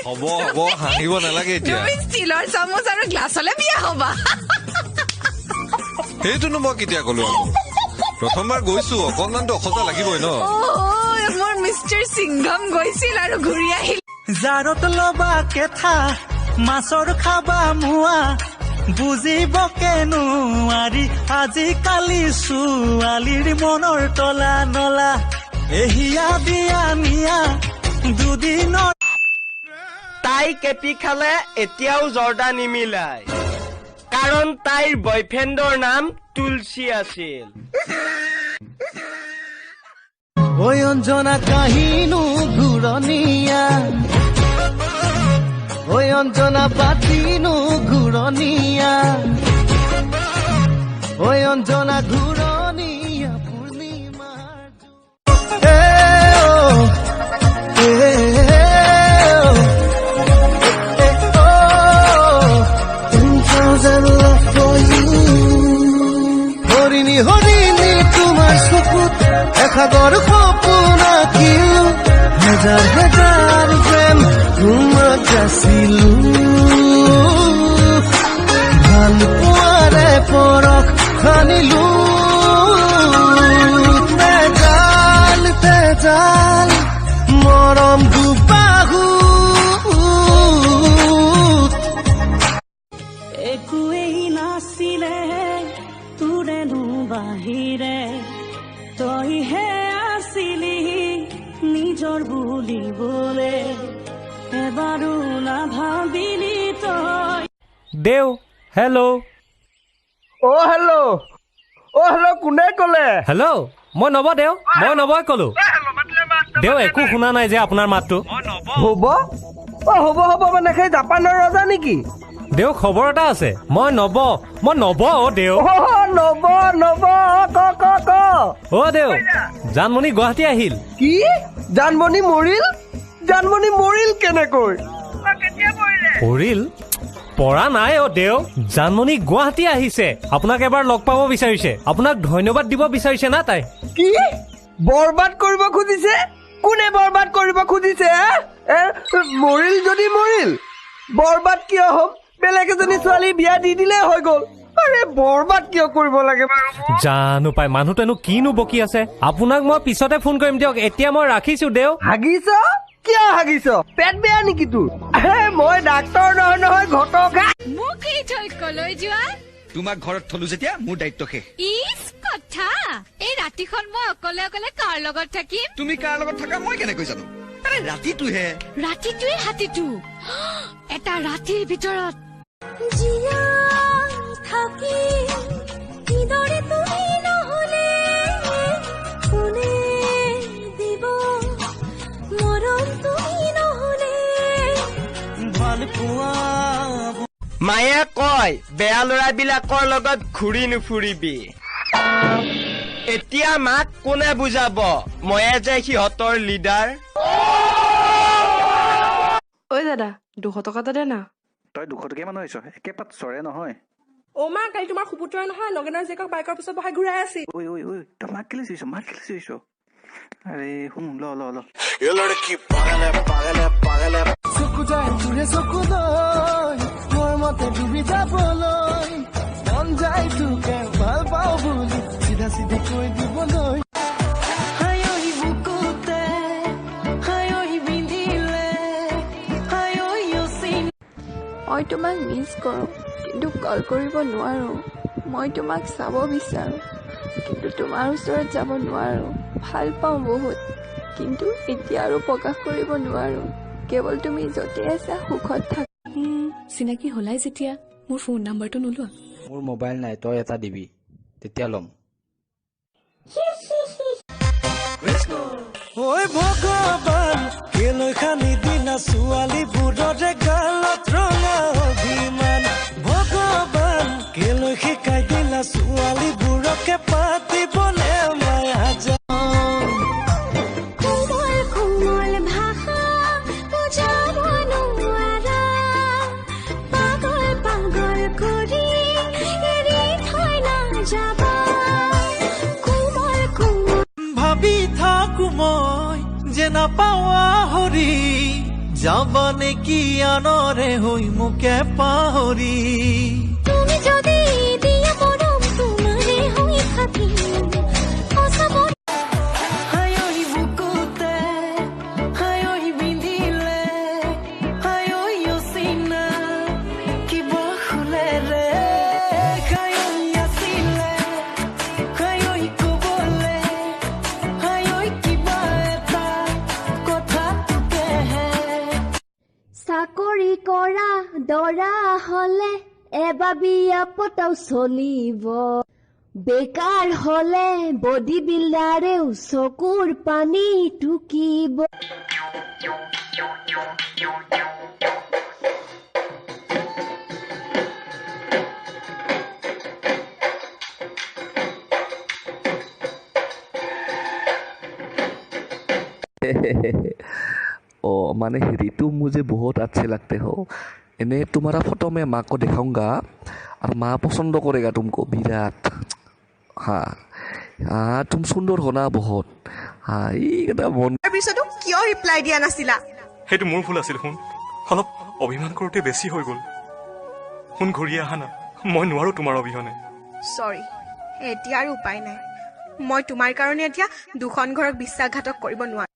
হ'ব হ'ব, হাঁহিব নালাগে এতিয়া। তুমি ষ্টীলৰ চামুচ আৰু গ্লাছলে বিয়া হবা। সেইটোনো মই কেতিয়া ক'লো আকৌ? প্ৰথমবাৰ গৈছো, অকণমানতো অসজা লাগিবই ন। অ' মোৰ মিষ্টাৰ সিংঘম গৈছিল আৰু ঘূৰি আহিল। জাৰত ল'বা কেথা, মাছৰ খাবা মোৱা, বুজিবকে নোৱাৰি আজিকালি ছোৱালীৰ মনৰ তলা নলা। এহিয়া বিয়া নিয়া দুদিনৰ। তাই কেপি খালে এতিয়াও জৰ্দা নিমিলাই, কাৰণ তাইৰ বয়ফ্ৰেণ্ডৰ নাম তুলসী আছিল। ঐ অঞ্জনা কাহিনো ঘূৰণীয়া, ঐ অঞ্জনা পাতিনো ঘূৰণীয়া, ঐ অঞ্জনা ঘূৰণীয়া পূৰ্ণিমাৰ। এ অ, এ অ, এ অ, 10,000 love for you। হৰিণী হৰিণী তোমাৰ চকুত এসাগৰ সপোন আঁকিলো, হাজাৰ হাজাৰ প্ৰেম তোমাক যাচিলো, ভাল পোৱাৰে পৰশ সানিলো। তেজাল তেজাল মৰম দুবাহু। একোৱেই নাছিলে তোৰেনো বাহিৰে, তইহে আছিলি নিজৰ বুলিবলে, এবাৰো নাভাবিলি তই। দেও, হেল্ল'। অ হেল্ল', অ হেল্ল', কোনে ক'লে? হেল্ল', মই নৱ দেও, মই নৱই ক'লো দেও। একো শুনা নাই যে আপোনাৰ মাতটো। হ'ব, অ হ'ব হ'ব, মানে সেই জাপানৰ ৰজা নেকি? দেও, খবৰ এটা আছে। মই নৱ, মই নৱ অ দেও। অ নৱ নৱ, ক ক ক। অ দেও, জানমণি গুৱাহাটী আহিল। কি? জানমণি মৰিল? জানমণি মৰিল কেনেকৈ? পৰিল? পৰা নাই অ দেও। জানমণি গুৱাহাটী আহিছে, আপোনাক এবাৰ লগ পাব বিচাৰিছে, আপোনাক ধন্যবাদ দিব বিচাৰিছে না তাই। কি বৰবাদ কৰিব খুজিছে? কোনে বৰবাদ কৰিব খুজিছে? এ মৰিল যদি মৰিল, বৰবাদ কিয় হ'ম? বেলেগ এজনী ছোৱালী বিয়া দি দিলে হৈ গ'ল। আৰে বৰবাদ কিয় কৰিব লাগে বাৰু? জানো পাই, মানুহটোৱেনো কিনো বকি আছে। আপোনাক মই পিছতে ফোন কৰিম দিয়ক, এতিয়া মই ৰাখিছো দেও। হাগিছ? কিয় হাগিছ? পেট বেয়া নেকি তোৰ? এ, মই ডাক্তৰ নহয় নহয়, ঘটক। মোক এই থৈ কলৈ যোৱা? তোমাক ঘৰত থলো যেতিয়া মোৰ দায়িত্ব শেষ। ইচ কথা, এই ৰাতিখন মই অকলে অকলে কাৰ লগত থাকিম? তুমি কাৰ লগত থাকা মই কেনেকৈ জানো? আৰে ৰাতিটোহে। ৰাতিটোৱে হাতীটো, এটা ৰাতিৰ ভিতৰত জীয়াই থাকি কিদৰে তুমি নহলে, কোনে দিব মৰম তুমি নহলে? ভাল পোৱা। মায়ে কয় বেয়া ল'ৰাবিলাকৰ লগত ঘূৰি নুফুৰিবি। এতিয়া মাক কোনে বুজাব ময়ে যে সিহঁতৰ লিডাৰ। ঐ দাদা, 200 টকা এটা দে না। তই 200 টকীয়া মানুহ হৈছ, একেপাত চৰে নহয়। অ' মা, কালি তোমাৰ সুপুত্ৰই নহয় নগেনৰ জীয়েকক বাইকৰ পিছত বহাই ঘূৰাই আছিল। ঐ ঐ ঐ, তই মাক কেলে চিঞৰিছ? মাক কেলে চিঞৰিছ? আৰে শুন, ল ল ল। চকু যায় তোৰে চকু লৈ মোৰ মতে ডুবি যাবলৈ মন যায়, তোকে ভাল পাওঁ বুলি চিধা চিধি কৈ দিবলৈ। হায়ৈ বুকুতে হায়ৈ বিন্ধিলে হায়ৈ অচিন। মই তোমাক মিছ কৰোঁ, কিন্তু কল কৰিব নোৱাৰোঁ। মই তোমাক চাব বিচাৰোঁ, কিন্তু তোমাৰ ওচৰত যাব নোৱাৰোঁ। ভাল পাওঁ বহুত, কিন্তু এতিয়া আৰু প্ৰকাশ কৰিব নোৱাৰোঁ। কেৱল তুমি য'তে আছা সুখত থাকা। চিনাকি হলাই যেতিয়া মোৰ ফোন নাম্বাৰটো নোলোৱা? মোৰ মোবাইল নাই, তই এটা দিবি তেতিয়া ল'ম। ঐ ভগৱান, কেলৈ সানি দিলা ছোৱালীবোৰৰে গালত ৰঙা অভিমান? ভগৱান, কেলৈ শিকাই দিলা ছোৱালীবোৰকে পাতিবলে মায়া জাল? কোমল কোমল ভাষা বুজাব নোৱাৰা, পাগল পাগল কৰি এৰি থৈ নাযাবা। কোমল কোমল ভাবি থাকো মই যে নাপাওঁ। যাবা নেকি আনৰে হৈ মোকে পাহৰি। তুমি যদি দিয়া মৰম তোমাৰে হৈ থাকিম। চাকৰি কৰা দৰা হলে এবাৰ বিয়া পতাও চলিব, বেকাৰ হলে বডি বিল্ডাৰেও চকুৰ পানী টুকিব। ओ माने हेरी तुम मुझे बहुत अच्छे लगते हो। इन्हें तुम्हारा फोटो मैं माँ को दिखाऊंगा और माँ पसंद करेगा तुमको विराट। हाँ हाँ तुम सुंदर हो ना बहुत। हाँ এইকেইটা মন পিছতো কিয় ৰিপ্লাই দিয়া নাছিলা? সেইটো মোৰ ভুল আছিল সোণ, অলপ অভিমান কৰোঁতে বেছি হৈ গ'ল। সোণ ঘূৰি আহা না, মই নোৱাৰো তোমাৰ অবিহনে। চৰি, এতিয়া আৰু উপায় নাই। মই তোমাৰ কাৰণে এতিয়া দুখন ঘৰক বিশ্বাসঘাতক কৰিব নোৱাৰো।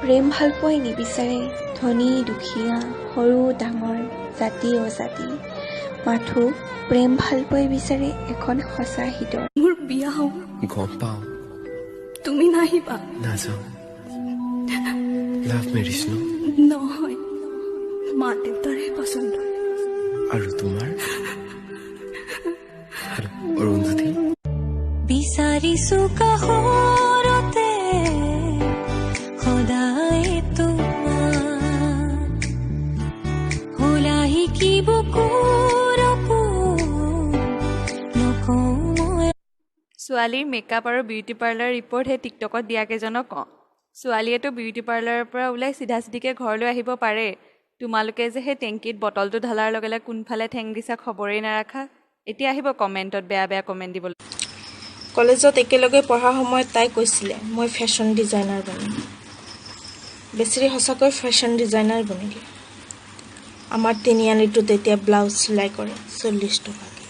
প্ৰেম ভালপোৱাই নিবিচাৰে ধনী দুখীয়া, সৰু ডাঙৰ, জাতি অজাতি, মাথো প্ৰেম ভালপোৱাই বিচাৰে এখন সঁচা হৃদয়। মোৰ বিয়া হ'ব। গম পাওঁ। তুমি নাহিবা। নাযাওঁ। লাভ মেৰিজ ন? নহয়, মা দেউতাৰহে পচন্দ। আৰু তোমাৰ? অৰুন্ধতী। বিচাৰিছো কাষৰতে সদায় তোমাক, ওলাহি কি বুকুৰ নকওঁ মই। ছোৱালীৰ মেকআপ আৰু বিউটি পাৰ্লাৰ ৰিপৰ্ট সেই টিকটকত দিয়াকেইজনক কওঁ, ছোৱালীয়েতো বিউটি পাৰ্লাৰৰ পৰা ওলাই চিধা চিধিকৈ ঘৰলৈ আহিব পাৰে, তোমালোকে যে সেই টেংকীত বটলটো ঢালাৰ লগে লগে কোনফালে ঠেং দিছা খবৰেই নাৰাখা। এতিয়া আহিব কমেণ্টত বেয়া বেয়া কমেণ্ট দিবলৈ। কলেজত একেলগে পঢ়াৰ সময়ত তাই কৈছিলে মই ফেশ্বন ডিজাইনাৰ বনিম। বেচেৰি সঁচাকৈ ফেশ্বন ডিজাইনাৰ বনিলে। আমাৰ তিনিআলিটোত এতিয়া ব্লাউজ চিলাই কৰে 40 টকাকৈ।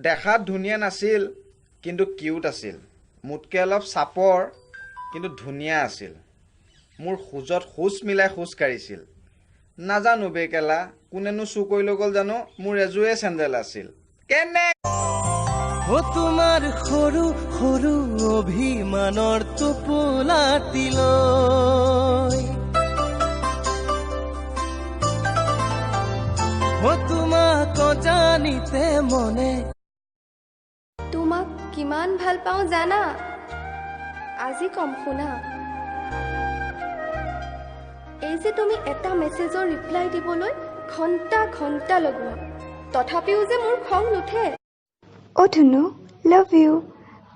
দেখাত ধুনীয়া নাছিল কিন্তু কিউট আছিল। মোতকৈ অলপ চাপৰ কিন্তু ধুনীয়া আছিল। মোৰ খোজত খোজ মিলাই খোজ কাঢ়িছিল। নাজানো বে কেলা কোনেনো চুৰ কৰি লৈ গ'ল জানো, মোৰ এযোৰে চেণ্ডেল আছিল। কেনে ও তোমাৰ সৰু সৰু অভিমানৰ টোপোলাটি লৈ, ও তোমাক অজানিতে মনে। তোমাক কিমান ভাল পাওঁ জানা? আজি কম শুনা, এই যে তুমি এটা মেছেজৰ ৰিপ্লাই দিবলৈ ঘণ্টা ঘণ্টা লগোৱা, তথাপিও যে মোৰ খং নুঠে। অ' ধুনু, লাভ you.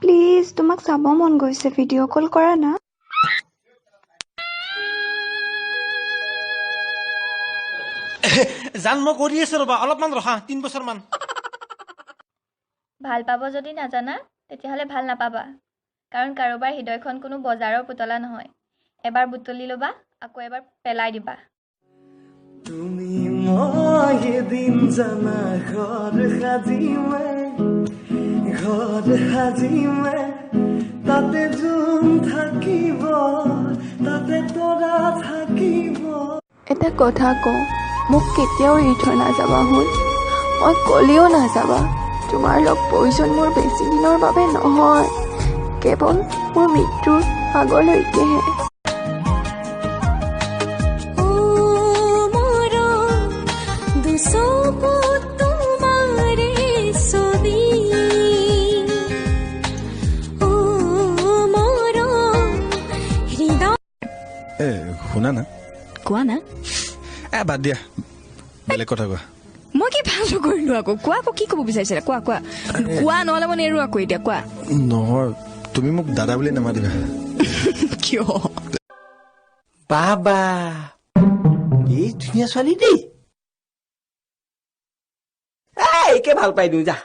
Please তোমাক চাব মন গৈছে, ভিডিঅ' কল কৰা না। জান মই কৰি আছো ৰ'বা, অলপমান ৰখা, 3 বছৰমান। ভাল পাব যদি নাজানা তেতিয়াহ'লে ভাল নাপাবা, কাৰণ কাৰোবাৰ হৃদয়খন কোনো বজাৰৰ পুতলা নহয়। এবাৰ বুটলি ল'বা, আকৌ এবাৰ পেলাই দিবা। তুমি মই এদিন জানা ঘৰ সাজিমে, ঘৰ সাজিমে, তাতে জোন থাকিব, তাতে তৰা থাকিব। এটা কথা কওঁ, মোক কেতিয়াও এৰি থৈ নাযাবা সোণ। মই ক'লেও নাযাবা। তোমাৰ লগ প্ৰয়োজন মোৰ বেছি দিনৰ বাবে নহয়, কেৱল মোৰ মৃত্যুৰ আগলৈকেহে। শুনা না। কোৱা না। এ বাদ দিয়া, বেলেগ কথা কোৱা। মই কি ভাল নকৰিলো আকৌ? কোৱা আকৌ, কি ক'ব বিচাৰিছিলা? কোৱা কোৱা কোৱা, নহ'লে মই নেৰো আকৌ এতিয়া। কোৱা। নহয়, তুমি মোক দাদা বুলি নামাতিবা। কিয়? বাবা, এই ধুনীয়া ছোৱালী দেই। একে ভাল পাই দিওঁ যা।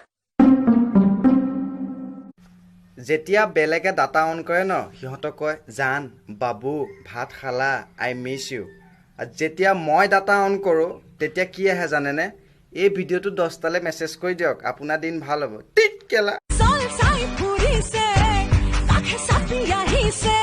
যেতিয়া বেলেগে ডাটা অন কৰে ন, সিহঁতক কয় জান, বাবু, ভাত খালা, I miss you. আৰু যেতিয়া মই ডাটা অন কৰোঁ তেতিয়া কি আহে জানেনে? এই ভিডিঅ'টো 10টালৈ মেছেজ কৰি দিয়ক, আপোনাৰ দিন ভাল হ'ব। টিত কেলা। চল চাই ফুৰিছে, কাষে চাপি আহিছে।